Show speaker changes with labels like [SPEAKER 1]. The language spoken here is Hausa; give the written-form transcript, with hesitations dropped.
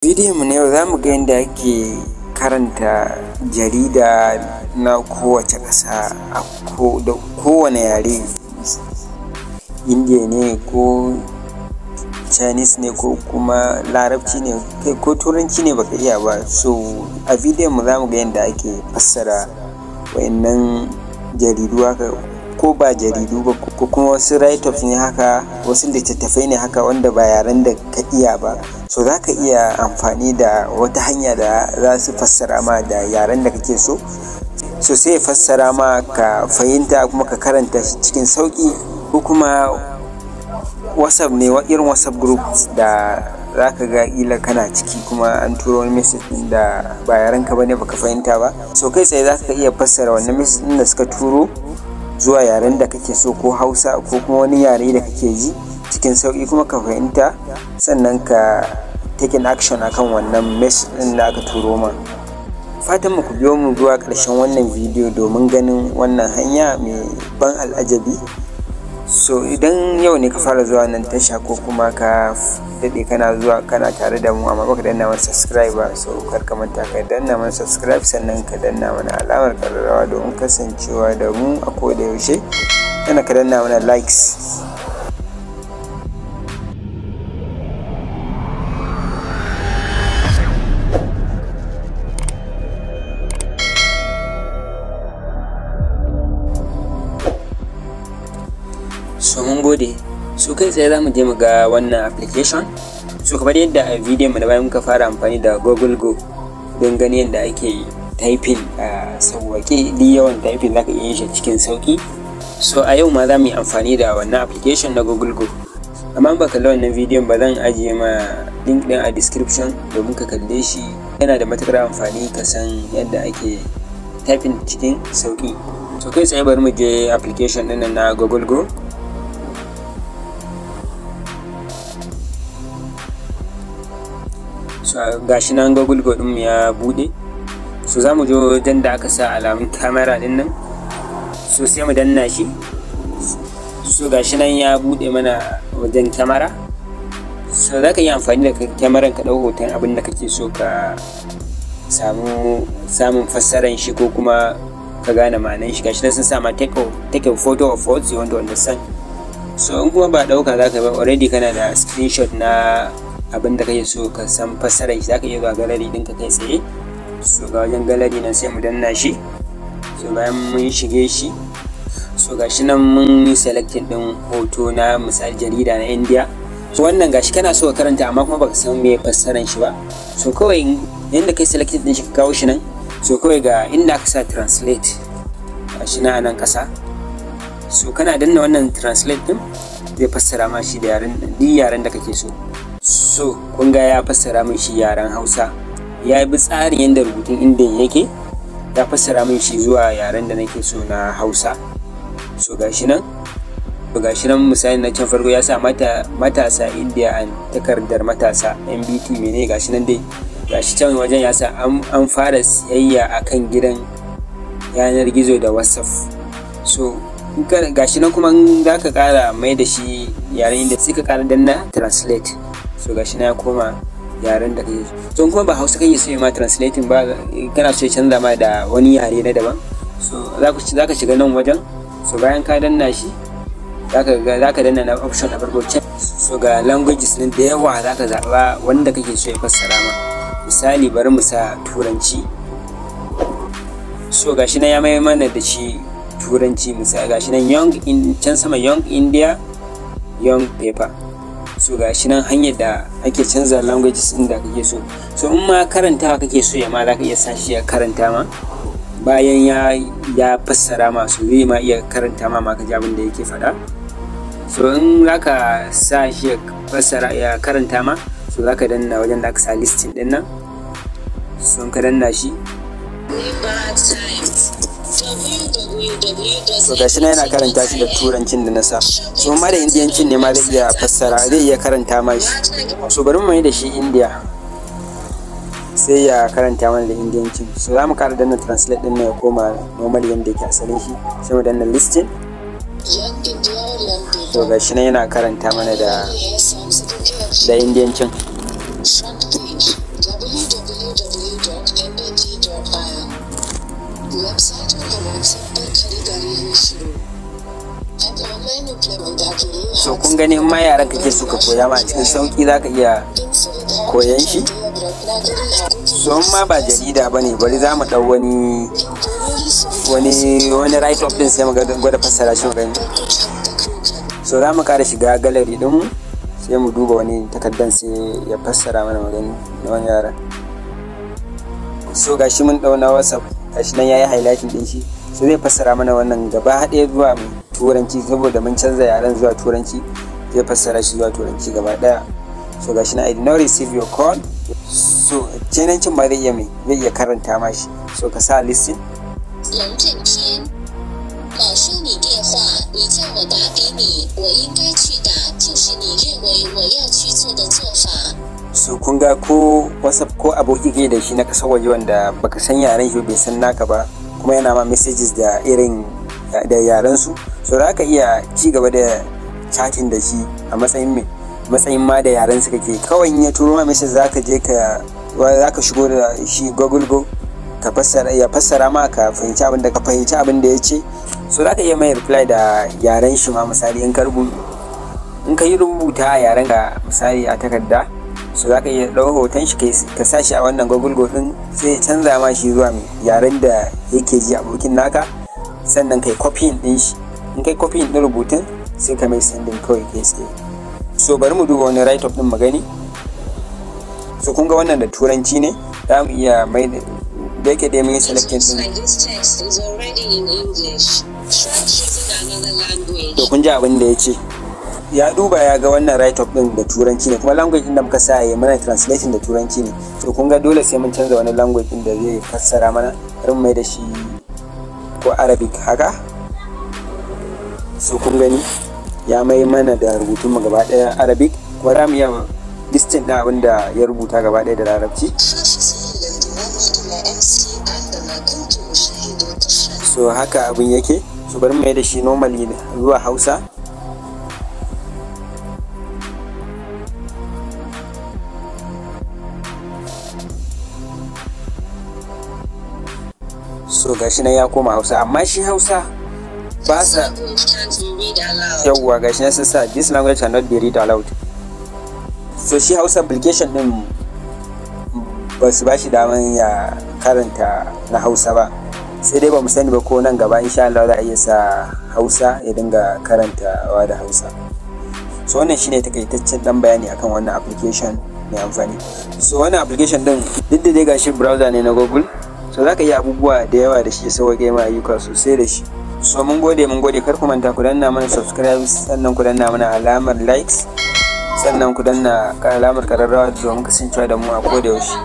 [SPEAKER 1] Bidiyon mu na yau za mu ga yadda ake karanta jarida na kowace ƙasa a da kowane yare, Indiya ne ko Chinese ne ko kuma Larabci ne kai ko Turanci ne baka iya ba. So a bidiyon mu za mu ga yadda ake fassara wa'innan jaridu haka, ko ba jaridu ba ko kuma wasu write-ups ne haka, wasu littattafai ne haka wanda ba yaren da ka iya ba. So za ka iya amfani da wata hanya da za su fassara ma da yaren da kake so. So sai ya fassara ma ka fahimta kuma ka karanta shi cikin sauƙi. Ko kuma WhatsApp ne, irin WhatsApp group da za ka ga ƙila kana ciki kuma an turo wani message ɗin da ba yarenka ba ne baka fahimta ba. So kai tsaye za ka iya fassara wannan message ɗin da suka turo zuwa yaren da kake so, ko Hausa ko kuma wani yare da kake ji cikin sauƙi kuma ka fahimta, sannan ka taking action akan wannan message ɗin da aka turo ma. Fatan mu ku biyo mu zuwa ƙarshen wannan bidiyo domin ganin wannan hanya mai ban al'ajabi. So idan yau ne ka fara zuwa nan tasha ko kuma ka daɗe kana zuwa kana tare da mu amma baka danna mana subscribe ba, so kar ka manta ka danna mana subscribe, sannan ka danna mana alamar ƙararrawa domin kasancewa da mu a koda yaushe, sannan ka danna mana likes. So mun gode. So kai tsaye za mu je mu ga wannan application. So kamar yadda a bidiyon mu na baya muka fara amfani da Google Go don ganin yadda ake typing a sauwaƙe, duk yawan typing zaka iya yin shi cikin sauƙi. So a yau ma za mu yi amfani da wannan application na Google Go. Amma in baka kalli wannan bidiyon ba, zan ajiye ma link ɗin a description domin ka kalle shi. Yana da matuƙar amfani ka san yadda ake typing cikin sauƙi. So kai tsaye bari mu je application ɗin nan na Google Go. So gashi nan Google Go ɗin ya buɗe. So za mu je wajen da aka sa alamun camera ɗin nan. So sai mu danna shi. So gashi nan ya buɗe mana wajen camera. So za ka iya amfani da kyamaran ka ɗau hoton abin da kake so ka samu samun fassaran shi ko kuma ka gane ma'anan shi. Gashi nan sun sa ma take a photo of what you want to understand. So in kuma ba ɗauka za ka ba, already kana da screenshot na abin da kake so ka san fassaran shi, za ka iya zuwa gallery ɗinka kai tsaye. So ga wajen gallery nan, sai mu danna shi. So bayan mun shige shi, so gashi nan mun yi selecting ɗin hoto na misali jarida na India. So wannan gashi kana so ka karanta amma kuma baka san me fassaran shi ba. So kawai yanda kai selecting ɗin shi ka kawo shi nan, so kawai ga inda aka sa translate, gashi nan a nan ƙasa. So kana danna wannan translate ɗin, zai fassara ma shi da yaren, duk yaren da kake so. So kun ga ya fassara min shi yaren Hausa. Ya bi tsarin yadda rubutun Indian yake, ya fassara min shi zuwa yaren da nake so na Hausa. So gashi nan. So gashi nan misali na can farko ya sa mata matasa India and takardar matasa NBT mene, gashi nan dai. Gashi can wajen ya sa an fara siyayya akan gidan yanar gizo da WhatsApp. So gashi nan kuma in za ka ƙara mai da shi yaren India, sai ka ƙara danna translate. So gashi nan ya koma yaren da kake so. So in kuma ba Hausa kake so ya ma translating ba, kana so ya canza ma da wani yare na daban, so za ka shiga nan wajen. So bayan ka danna shi, za ka danna na option na farko can. So ga languages nan da yawa, za ka zaɓa wanda kake so ya fassara ma. Misali bari mu sa Turanci. So gashi nan ya mai mana da shi Turanci. Misali gashi nan young in can sama, Young India, Young Paper. So gashi nan hanyar da ake canza languages ɗin da kake so. So in ma karantawa kake so ya ma, za ka iya sa shi ya karanta ma. Bayan ya fassara ma, so zai ma iya karanta ma ma ka ji abin da yake faɗa. So in za ka sa shi ya fassara ya karanta ma, so za ka danna wajen da aka sa listing ɗin nan. So in ka danna shi, so gashi nan yana karanta shi da Turancin da na sa. So ma da Indiyancin ne ma zai iya fassara, zai iya karanta ma shi. So bari mu mai da shi India, sai ya karanta mana da Indiyancin. So za mu ƙara danna translate ɗin nan ya koma normal yanda yake asalin shi, sai mu danna listing. So gashi nan yana karanta mana da Indiyancin.
[SPEAKER 2] Front page.
[SPEAKER 1] gani, in ma yaran kake so ka koya ma, a cikin sauki zaka iya koyan shi. So in ma ba jarida bane, bari za mu ɗau wani write up din, sai mu gwada fassara shi mu gani. So za mu ƙara shiga gallery din mu, sai mu duba wani takardan, sai ya fassara mana mu gani na wani yaran. So gashi mun ɗau na WhatsApp, gashi nan yayi highlighting din shi. So zai fassara mana wannan gaba ɗaya zuwa Turanci, saboda mun canza yaren zuwa Turanci, zai fassara shi zuwa Turanci gaba ɗaya. So gashi na, "I did not receive your call." So Chinancin ma zai iya karanta ma shi. So ka sa "listen".
[SPEAKER 2] 龙震天，老说你电话，你叫我打给你，我应该去打，就是你认为我要去做的做法。
[SPEAKER 1] So kun ga, ko WhatsApp ko aboki ke da shi na kasar waje wanda baka san yaren shi, bai san naka ba, kuma yana ma messages da irin da yaren su, so za ka iya ci gaba da chatting da shi a matsayin ma da yaren su kake. Kawai in ya turo ma message, za ka shigo da shi Google Go, ka fassara, ya fassara ma, ka fahimci abin da ya ce. So za ka iya mai reply da yaren shi ma. Misali, in ka yi rubuta a yaren ka, misali a takarda, so za ka iya ɗau hoton shi ka sa shi a wannan Google Go din, sai ya canza ma shi zuwa mai yaren da yake ji abokin naka. Sannan kai copying din shi. In kai copying din rubutun, sai ka mai sending kawai kai tsaye. So bari mu duba wani write up din mu gani. So kun ga wannan da Turanci ne, za mu iya mai da yake dai mun yi
[SPEAKER 2] It
[SPEAKER 1] selecting
[SPEAKER 2] looks
[SPEAKER 1] din.
[SPEAKER 2] like this text is already in English. Try choosing another language.
[SPEAKER 1] To, kun ji abin da ya ce. Ya duba ya ga wannan write up din da Turanci ne, kuma language din da muka sa ya mana translating da Turanci ne. To, kun ga dole sai mun canza wani language din da zai fassara mana. Bari mu mai da shi ko Arabic haka. So kun gani, ya mai mana da rubutun mu gaba daya Arabic, kuma za mu iya listing din abin da ya rubuta gaba daya da Larabci.
[SPEAKER 2] حافظي لانضمامي إلى MC عندما كنت أشاهد طفلا.
[SPEAKER 1] So haka abin yake. So bari mu mai da shi normally zuwa Hausa. So gashi nan ya koma Hausa, amma shi Hausa ba
[SPEAKER 2] This
[SPEAKER 1] sa
[SPEAKER 2] language can't be read aloud.
[SPEAKER 1] Yawwa, gashi nan sun sa "This language cannot be read aloud." So shi Hausa application din ba su ba shi daman ya karanta na Hausa ba, sai dai ba mu sani ba ko nan gaba insha Allah za a iya sa Hausa ya dinga karantawa da Hausa. So wannan shine takaitaccen dan bayani akan wannan application mai amfani. So wannan application din, duk da dai gashi browser ne na Google, so zaka iya abubuwa da yawa da shi, sauƙaƙe ma ayyuka sosai da shi. So mun gode, mun gode. Kar ku manta ku danna mana subscribe, sannan ku danna mana alamar likes, sannan ku danna alamar kararrawa domin kasancewa da mu a koda yaushe.